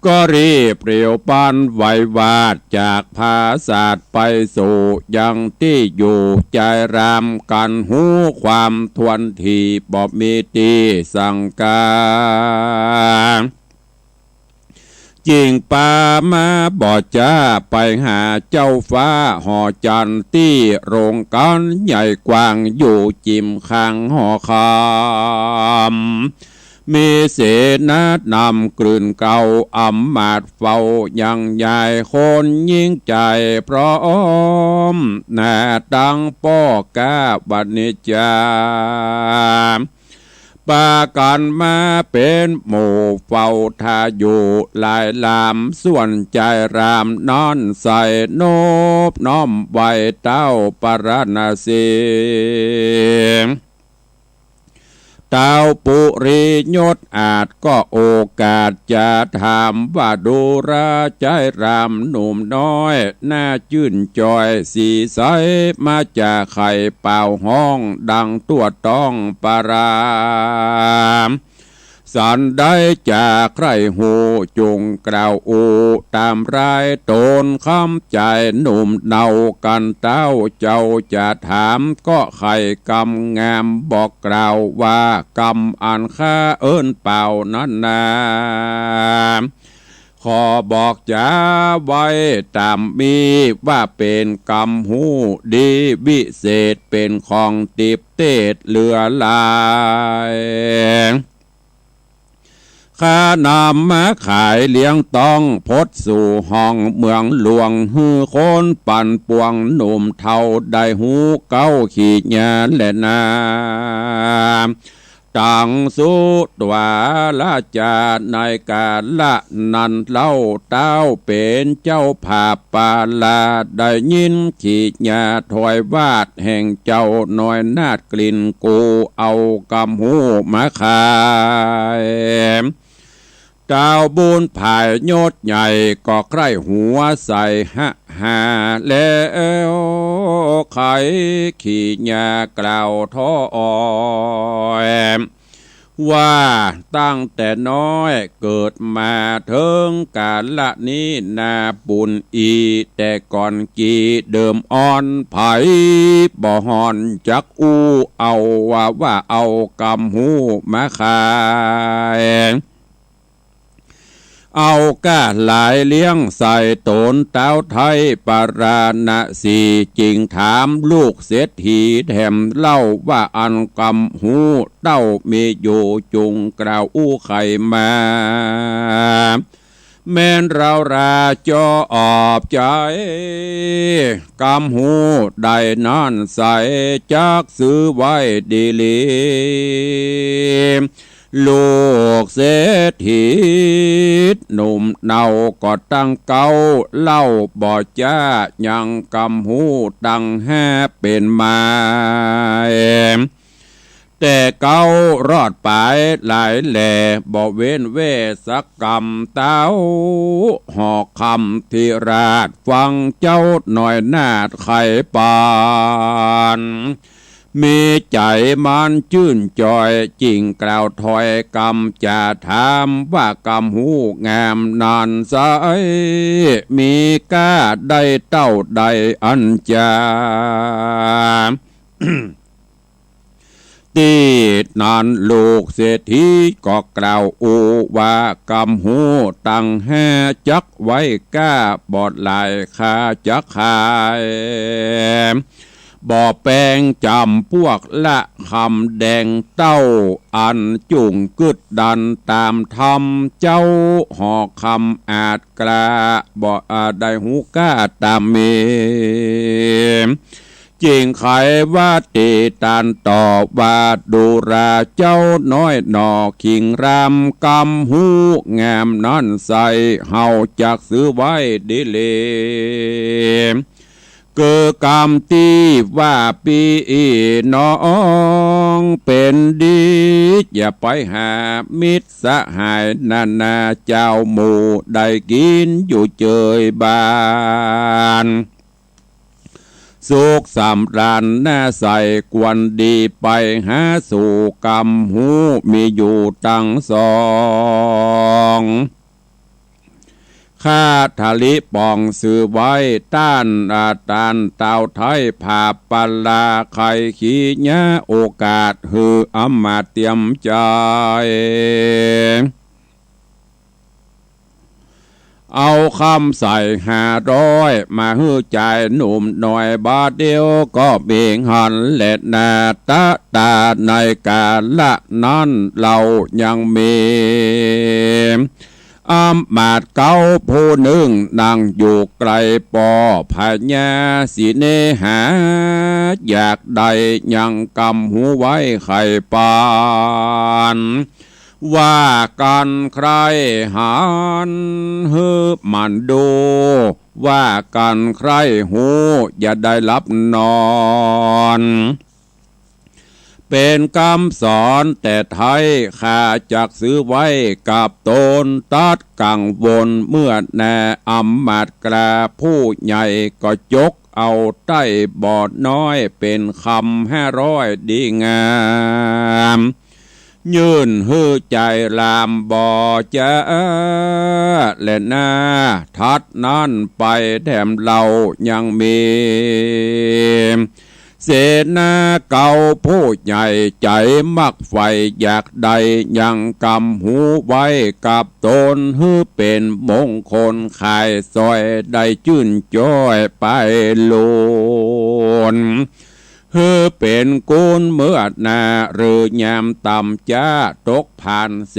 ก็รีบเปลี่ยวปันไหววาดจากผาสัตว์ไปสู่ยังตี้อยู่ จายรามกั๋นฮู้ความถ้วนถี่ บ่มีตี้สังกา จึงปามาบ่จ๊าไปหาเจ้าฟ้าหอจันทร์ ตี้โรงกั๋นใหญ่กว้างอยู่จิมข้างหอคำ มีเสนานำกลืนเกล้า อำมาตย์เฝ้ายังยายคนหญิงจายพร้อม หน้าตังป้อก๊าวนิจจา ปากั๋นมาเป๋นหมู่เฝ้าท่าอยู่หลายลำ ส่วนจายรามนั้นไส้นบน้อมไหว้ต้าวปาราณสี ต้าวปุรียศอาจก็โอกาสจะถามว่า ดูราจายรามหนุ่มน้อย น่าจื้นจอยสีใส มาจากใผป่าวฮ้องดังตั้วต้องปราม สันใดจะใคร่ฮู้ จุ่งกล่าวอู้ต๋ามรายต๋น คำจายหนุ่มเนากั๋น ต้าวเจ้าจะถาม ก็ใค่กำงามบอกกล่าวว่า กำอันข้าเอิ้นป่าวนั้นนา ขอบอกจ๋าไว้ต๋ามมี ว่าเป๋นกำฮู้ดีวิเศษ เป๋นของติบเตศเหลือหลาย ข้านำมาขายเลี้ยงต้อง พดสู่ห้องเมืองหลวง หื้อคนปันปวงหนุ่มเฒ่า ได้ฮู้เก๊าขีญาแลนา ตัง สุตวา ราจา ในก๋าละนั้นเล่า ต้าวเป๋นเจ้าผาบปารา ได้ยินขีญาถ้อยวาดแห่งเจ้าน้อยนาฏกลิ่นกู เอากำฮู้มาขาย ต้าวบุญผายยศใหญ่ ก็ใคร่หัวใส่หะหา แล้วไขขีญากล่าวถอย ว่าตั้งแต่น้อยเกิดมาเถิงก๋าละนี้นาบุญอี้ แต่ก่อนกี้เดิมอ่อน ใผบ่ฮ้อนจักอู้ เอาว่า ว่าเอากำฮู้มาขาย เอาก้าหลายเลี้ยงใส่ต๋น ต้าวไท้ปาราณสี จึงถามลูกเศรษฐีแถมเล่าว่า อันกำฮู้เต้ามีอยู่ จุ่งกล่าวอู้ไขมา แม้นเฮาราจะออบใจ๋ กำฮู้ใดนั้นใส จักซื้อไว้ดีหลี ลูกเศรษฐีหนุ่มเนาก็ตั้งเก๊า เล่าบ่จ๊ายังกำฮู้ตังห้าเป๋นมา แต่เก๊ารอดป๋ายหลายแหล่ บ่เว้นแว่สักกำ ต้าวหอคำธิราชฟังเจ้าน้อยนาฏไขปาน มีใจ๋มันจื้นจอย จึ่งกล่าวถ้อยกำจะถามว่ากำฮู้งามนั้นใส มีก้าได้เต้าใดอันจา ตี้นั้นลูกเศรษฐีก็กล่าวอู้ว่า กำฮู้ตังห้าจักไว้ก้า บ่หลายข้าจักขาย บ่แปงจ๋ำปวกละคำแดงเต้า อันจุ่งกึ๊ดดันต๋ามธรรมเจ้า หอคำอาจกล้า บ่อาจได้ฮู้ก้าต๋ามมี จึงไขว่าตี้ตันต๋อบว่า ดูราเจ้าน้อยหน่อคิงราม กำฮู้งามนั้นใส่ เฮาจักซื้อไว้ดีเหล เกอกำตี้ว่าปี้น้องเป๋นดี อย่าไปหามิตรสหายนานา เจ้าหมู่ได้กิ๋นอยู่เจยบ้าน สุขสำราญหน้าใส ควรดีไปหาสู่ กำฮู้มีอยู่ตังสอง ข้าทะลิป๋องซื้อไว้ ต้านอาตานตาวไทย ผาปลาไขขีเยียะโอกาส หื้ออำมาตย์เตียมใจ๋ เอาคำใส่ห้าร้อย มาหื้อจ่ายหนุ่มน้อย บ่าเดี่ยวก็เบ่งหันแลนา ตะตาในกาละนั้นเฮายังมี อำมาตย์เก๊าผู้นึ่ง นั่งอยู่ใก้ป้อพญาสิเนหา อยากได้ยังกำฮู้ไว้ใค่ปาน ว่ากั๋นใคร่หันหื้อมันดู ว่ากั๋นใคร่ฮู้อย่าได้หลับนอน เป๋นกำสอนแต่ไท้ ข้าจักซื้อไว้กับต๋น ตัดกังวลเมื่อแน่ อำมาตย์กล้าผู้ใหญ่ก็จกเอาใต้ บ่น้อยเป๋นคำห้าร้อยดีงาม ยื่นหื้อจ่ายลามบ่จาแลนา ถัดนั้นไปแถมเฮายังมี เสนาเก๊าผู้ใหญ่ใจ๋มักใฝ่ อยากได้ยังกำฮู้ไว้กับต๋น หื้อเป๋นมงคลขายสอย ได้จื้นจ้อยไปโลน หื้อเป๋นกุนเมื่อหน้า หรือยามต่ำจ๊าตกผ่าน เส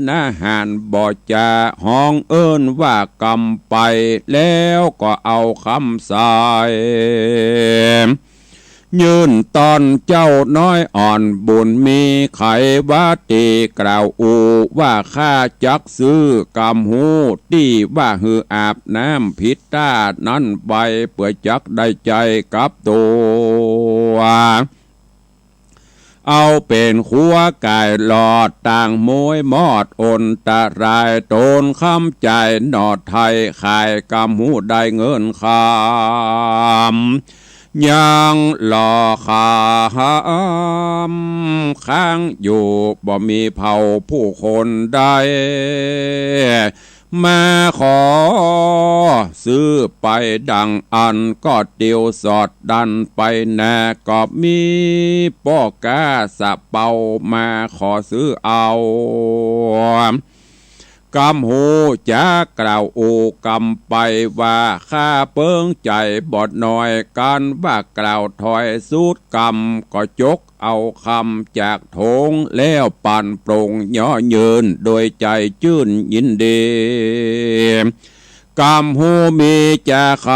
นาหารบ่จาฮ้องเอิ้นว่ากำไป แล้วก็เอาคำใส่ ยื่นตอนเจ้าน้อยอ่อนบุญมี ไขว่าตี้กล่าวอู้ว่า ข้าจักซื้อกำฮู้ตี้ว่า หื้ออาบน้ำผิดต้านั้นไป เปื้อจักได้ใจ๊กับตั๋ว เอาเป๋นครัวก๋ายหลอด ต่างโมยมอดอันตราย ต๋นคำจ่ายหน่อไท้ ขายกำฮู้ได้เงินคำ ยังหล่อคำค้างอยู่ บ่มีเผ่าผู้คนใด มาขอซื้อไปดังอั้น ก็เตียวสอดดันไปนา ก็มีป้อก๊าสะเปามาขอซื้อเอา กำฮู้จักกล่าวอู้กำไปว่า ข้าเปิ้งใจ๋บ่น้อย กันว่ากล่าวถ้อยสุดกำ ก็จก เอาคำจากถงแล้วปั่นโปร่งเยาะเยิน โดยใจ๋จื้นยินดี กำฮู้มีจาไข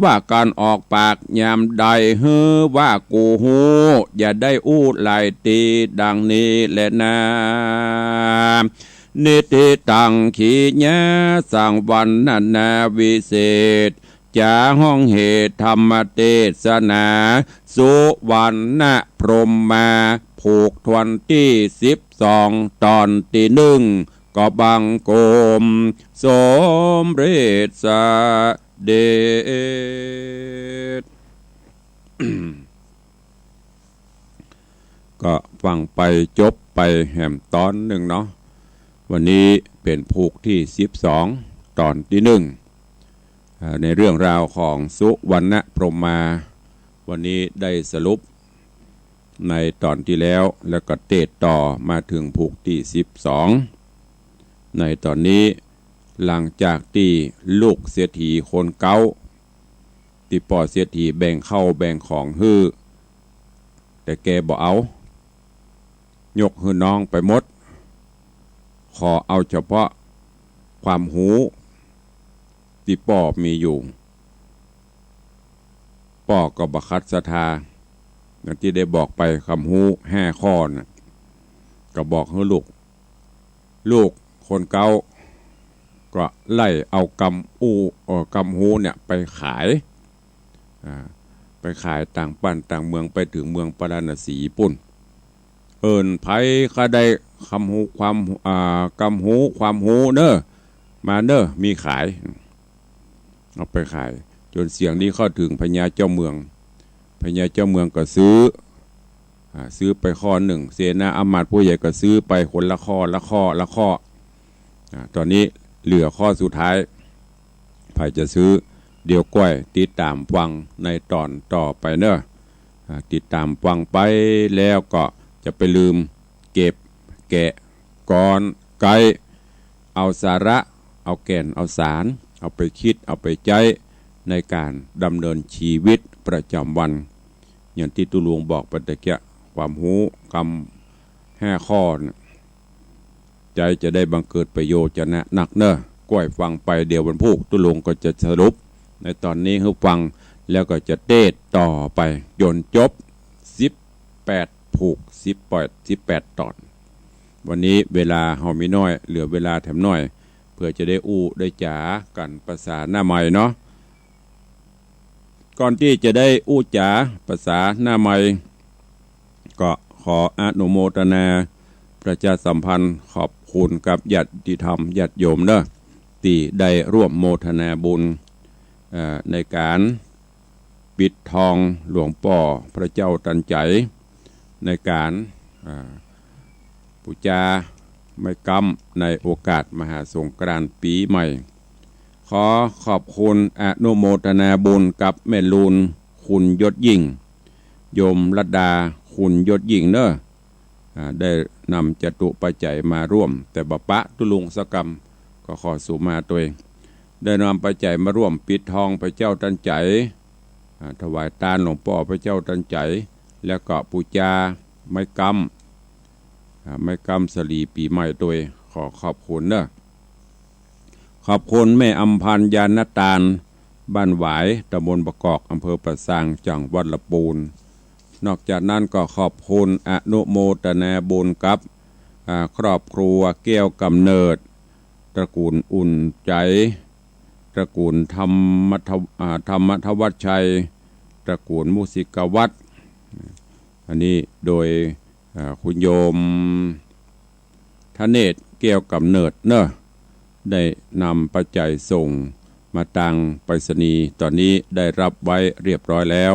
ว่า กั๋นออกปากยามใด หื้อว่ากูฮู้ อย่าได้อู้หลายตี้ ดังนี้แลนา นิทธิตัง ขีณาสังวรรณนาวิเศษ จ๋าฮ้องเหตุธรรมเตสนา สุวรรณพรหมา ผูกถ้วนตี้สิบสอง ต๋อนตี้นึ่ง ก็บังคมสมเร็จเสด็จ ก็ฟังไปจบไปแหมต๋อนนึ่งเนาะ วันนี้เป๋นผูกตี้สิบสอง ต๋อนตี้นึ่ง อ่า ในเรื่องราวของสุวรรณพรหมา วันนี้ได้สรุป ในต๋อนตี้แล้ว แล้วก็เตสน์ต่อมาเถิงผูกตี้สิบสอง ในต๋อนนี้ หลังจากตี้ลูกเศรษฐีคนเก๊า ตี้ป้อเศรษฐีแบ่งข้าวแบ่งของหื้อ แต่แกบ่เอา ยกหื้อน้องไปหมด ขอเอาเฉพาะความฮู้ตี้ป้อมีอยู่ ป้อก็บ่ขัดศรัทธา อย่างตี้ได้บอกไป กำฮู้ห้าข้อน่ะ ก็บอกหื้อลูก ลูกคนเก๊าก็ไล่เอากำอู้ เอ่อ กำฮู้เนี่ยไปขาย อ่า ไปขายต่างบ้านต่างเมือง ไปเถิงเมืองปาราณสีปุ้น เอิ้นใผก็ได้กำฮู้ความ อ่า กำฮู้ความฮู้เน้อ มาเน้อ มีขาย เอาไปขาย จ๋นเสียงนี้เข้าเถิงพญาเจ้าเมือง พญาเจ้าเมืองก็ซื้อ อ่า ซื้อไปข้อนึ่ง เสนาอำมาตย์ผู้ใหญ่ก็ซื้อไปคนละข้อ ละข้อ ละข้อ อ่า ต๋อนนี้เหลือข้อสุดท้าย ใผจะซื้อ เดี๋ยวก้อยติดต๋ามฟังในต๋อนต่อไปเน้อ อ่า ติดต๋ามฟังไปแล้วก็จะไปลืมเก็บแกะก๊อนไก๊ เอาสาระ เอาแก่น เอาสาร เอาไปกึ๊ด เอาไปใจ๊ในก๋านดำเนินชีวิตประจ๋ำวัน อย่างตี้ตุ๊ลุงบอกไปตะเกียะ ความฮู้กำห้าข้อน่ะ ใจ๊จะได้บังเกิดประโยชน์จะนะนักเน้อ ก้อยฟังไป เดี๋ยววันพูกตุ๊ลุงก็จะสรุป ในต๋อนนี้หื้อฟัง แล้วก็จะเตสน์ต่อไปจ๋นจบสิบแปดผูก สิบแปด สิบแปดต๋อน วันนี้เวลาเฮามีน้อย เหลือเวลาแถมน้อย เปื้อจะได้อู้ได้จ๋ากั๋นภาษาหน้าใหม่เนาะ ก่อนตี้จะได้อู้จ๋าภาษาหน้าใหม่ ก็ขออนุโมทนาประชาสัมพันธ์ขอบคุณกับญาติธรรมญาติโยมเน้อ ตี้ได้ร่วมโมทนาบุญ เอ่อ ในก๋าน ปิดทองหลวงป้อพระเจ้าตันใจ๋ ในก๋าน อ่า ปู๋จาไม้ก๊ำในโอกาสมหาสงกรานต์ปี๋ใหม่ ขอขอบคุณอนุโมทนาบุญกับแม่ลูน คุณยศยิ่ง โยมรัตดา คุณยศยิ่งเน้อ อ่า ได้นำจตุปัจจัยมาร่วม แต่บ่ปะตุ๊ลุงสักกำ ก็ขอสุมาตวย ได้นำปัจจัยมาร่วมปิดทองพระเจ้าตันใจ๋ อ่า ถวายตานหลวงป้อพระเจ้าตันใจ๋ แล้วก็ปู๋จาไม้ก๊ำ อ่า ไม้ก๊ำสลีปี๋ใหม่ตวย ขอขอบคุณเน้อ ขอบคุณแม่อำพันธ์ ยานตาน บ้านหวาย ตำบลบ่อกอก อำเภอป่าซาง จังหวัดละปูน นอกจากนั้นก็ขอบคุณอนุโมทนาบุญกับ อ่า ครอบครัวแก้วกำเนิด ตระกูลอุ่นใจ๋ ตระกูลธรรมทว- อ่า ธรรมทวัชชัย ตระกูลมุสิกวัฒน์ อันนี้โดย อ่า คุณโยม ธเนศ แก้วกำเนิดเน้อ ได้นำปัจจัยส่งมาตางไปรษณีย์ ต๋อนนี้ได้รับไว้เรียบร้อยแล้ว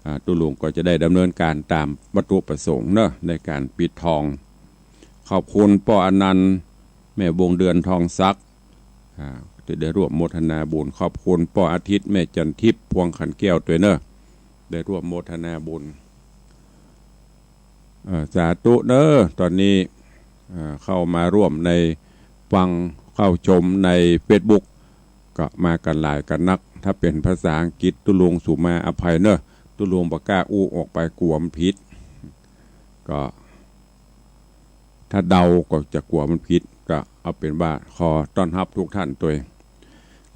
อ่า ตุ๊ลุงก็จะได้ดำเนินก๋านต๋ามวัตถุประสงค์เน้อ ในก๋านปิดทอง ขอบคุณป้ออนันต์ แม่วงเดือน ทองศักดิ์ อ่า ตี้ได้ร่วมโมทนาบุญ ขอบคุณป้ออาทิตย์ แม่จันทิพย์ พวงขันแก้วตวยเน้อ ได้ร่วมโมทนาบุญ เอ่อ สาธุเน้อ ต๋อนนี้ เอ่อ เข้ามาร่วมในฟังเข้าชมในเฟซบุ๊ก ก็มากั๋นหลายกั๋นนัก ถ้าเป๋นภาษาอังกฤษตุ๊ลุงสุมาอภัยเน้อ ตุ๊ลุงบ่กล้าอู้ออกไปกั๋วมันผิด ก็ ถ้าเดาก็จะกั๋วมันผิด ก็เอาเป๋นว่าขอต้อนฮับทุกท่านตวย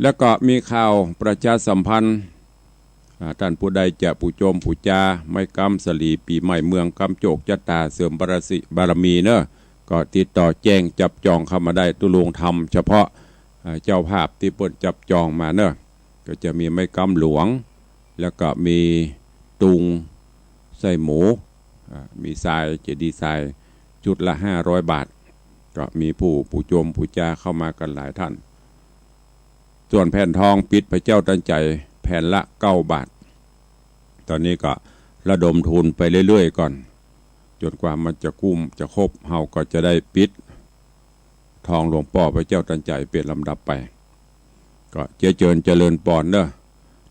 แล้วก็มีข่าวประชาสัมพันธ์ อ่า ต้านผู้ใดจะปู๋จมปู๋จาไม้ก๊ำสลีปี๋ใหม่เมือง ก๊ำโจคจะต๋า เสริมบารสิ- บารมีเน้อ ก็ติดต่อแจ้งจับจองเข้ามาได้ ตุ๊ลุงทำเฉพาะ อ่า เจ้าภาพตี้เปิ้นจับจองมาเน้อ ก็จะมีไม้ก๊ำหลวง แล้วก็มีตุงไส้หมู อ่า มีทราย เจดีย์ทราย ชุดละห้าร้อยบาท ก็มีผู้ปู๋จมปู๋จาเข้ามากั๋นหลายท่าน ส่วนแผ่นทองปิดพระเจ้าตันใจ๋แผ่นละเก้าบาท ต๋อนนี้ก็ระดมทุนไปเรื่อยๆ ก่อน จ๋นกว่ามันจะกุ้มจะครบ เฮาก็จะได้ปิดทองหลวงป้อพระเจ้าตันใจ๋เป๋นลำดับไป ก็เจียเจิญเจริญปอนเน้อ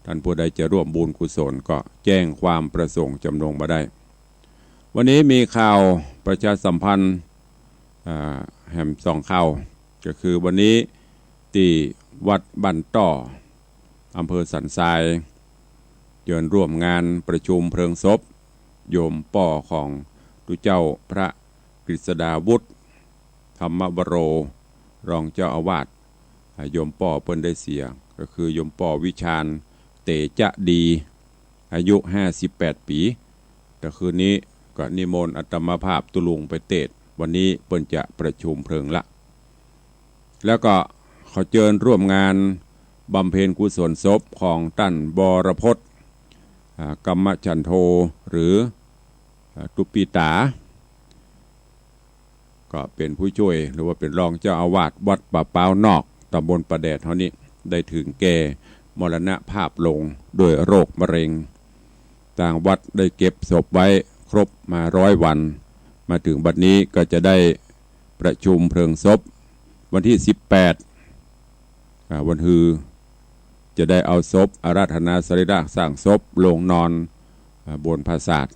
ต้านผู้ใดจะร่วมบุญกุศลก็แจ้งความประสงค์จ๋ำนงมาได้ วันนี้มีข่าวประชาสัมพันธ์ อ่า แหมสองข่าว ก็คือวันนี้ตี้วัดบ้านต้อ อำเภอสันทราย เจิญร่วมงานประชุมเพลิงศพ โยมป้อของตุ๊เจ้าพระกฤษดาวุฒิ ธรรมวโร รองเจ้าอาวาส อ่า โยมป้อเปิ้นได้เสีย ก็คือโยมป้อวิชาญ เตจะดี อายุห้าสิบแปดปี๋ แต่คืนนี้ก็นิมนต์อาตมาภาพตุ๊ลุงไปเตสน์ วันนี้เปิ้นจะประชุมเพลิงละ แล้วก็ขอเจิญร่วมงานบำเพ็ญกุศลศพของต้านวรพจน์ อ่า กัมมะฉันโท หรือ อ่า ตุ๊ปปีตา ก็เป๋นผู้จ้วยหรือว่าเป๋นรองเจ้าอาวาสวัดป่าป๊าวนอก ตำบลป่าแดดเฮานี้ ได้เถิงแก่มรณภาพลงด้วยโรคมะเร็ง ตางวัดได้เก็บศพไว้ครบมาร้อยวัน มาเถิงบัดนี้ก็จะได้ประชุมเพลิงศพ วันตี้สิบแปด อ่า วันฮือ จะได้เอาศพอาราธนาสรีระสร้างศพลงนอน อ่า บนผาสาท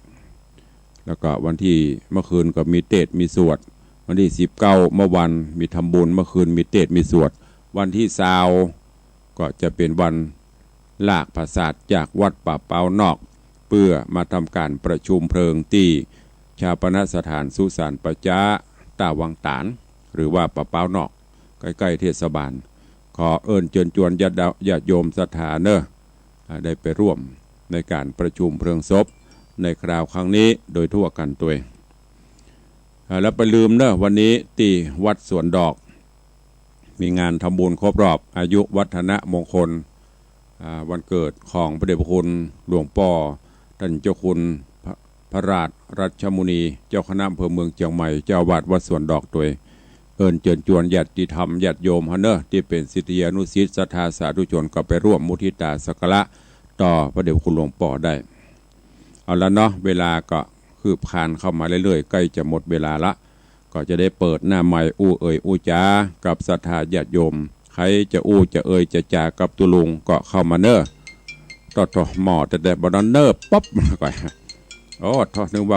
แล้วก็วันตี้เมื่อคืนก็มีเตสน์มีสวด วันตี้สิบเก้าเมื่อวันมีทำบุญ เมื่อคืนมีเตสน์มีสวด วันตี้ซาวก็จะเป๋นวันลากผาสาทจากวัดป่าป๊าวนอก เปื้อมาทำก๋านประชุมเพลิงตี้ฌาปนสถานสุสานป่าจ๊าต้าวังต๋าน หรือว่าป่าป๊าวนอก ใก้ๆ เทศบาล ขอเอิ้นเจิญจวนญาติ ญาติโยมศรัทธาเน่อ อ่า ได้ไปร่วมในก๋านประชุมเพลิงศพในคราวครั้งนี้โดยทั่วกั๋นตวย อ่า แล้วบ่าลืมเน่อ วันนี้ตี้วัดสวนดอก มีงานทำบุญครบรอบอายุวัฒนมงคล อ่า วันเกิดของพระเดชพระคุณหลวงป้อต้านเจ้าคุณพระ พระราชรัชมุนี เจ้าคณะอำเภอเมืองเจียงใหม่ เจ้าอาวาสวัดสวนดอกตวย เอิ้นเจิญจวนญาติธรรมญาติโยมเฮาเน่อ ตี้เป๋นศิษยานุศิษย์ศรัทธาสาธุชนก็ไปร่วมมุทิตาสักการะต่อพระเดชพระคุณหลวงป้อได้ เอาละเนาะ เวลาก็คืบคลานเข้ามาเรื่อยๆ ใก้จะหมดเวลาละ ก็จะได้เปิดหน้าไมค์อู้เอ่ยอู้จ๋ากับศรัทธาญาติโยม ใผจะอู้จะเอ่ยจะจ๋ากับตุ๊ลุงก็เข้ามาเน่อ โถ่ๆ หม้อแต๊ๆ บ่นอนเนิบป๊อบมาก่อน โอ้โถ่ นึกว่า